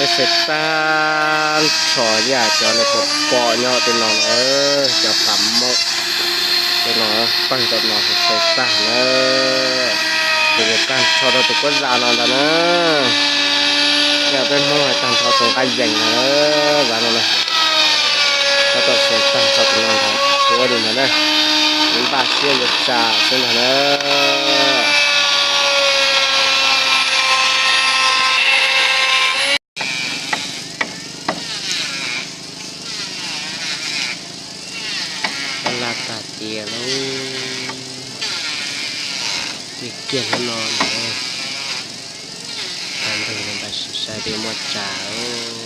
Xaws tag nrho yam cov nej pom pom nyob tej no na, cov pam mob tej no, pawg tom no xaws tag na. Ces yuav tag nrho rau tus kuab zas no ntag na. Yog peb Hmoob hais tag nrho tus nqaij yees no na, zas no na. Tab tom xaws tag nrho tus no ntag, tshuav li ntag na. Npaj siab yuav tsa xwb ntag na. Laj tag tiag lauj. Kiag kiag hnub no na, tag nrho npaj siab saib tias muaj tsa lauj.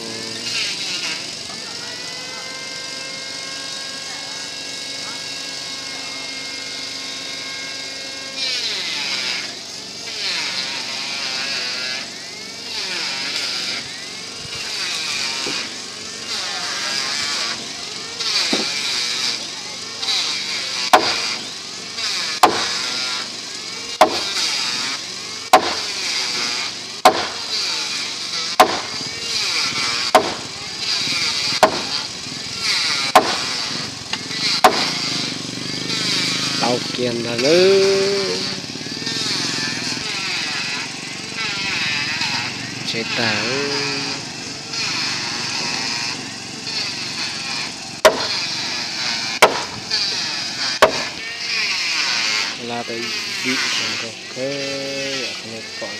Tau kiag ntag nawb. Tsev tag. Laj tau ib vim zoo nkauj kawg yom, nej pom.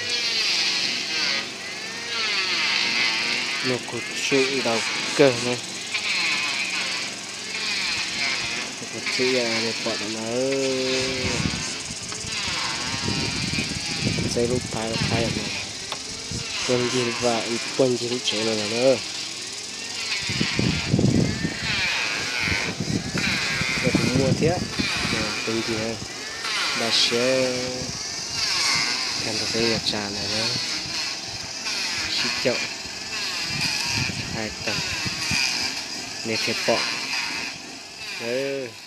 Muaj kua txuj ntau kawg na. Kua txuj ib yam nej pom tom no. Ntxeeb lub phab lub phab yom no. Puag ncig vaj, puag ncig lub tsev no los na. Puag tus muaj thiab. Puag ncig. Npaj siab tag nrho peb yuav tsa ntawd na. Sib caum hais tawm nej thiaj pom na.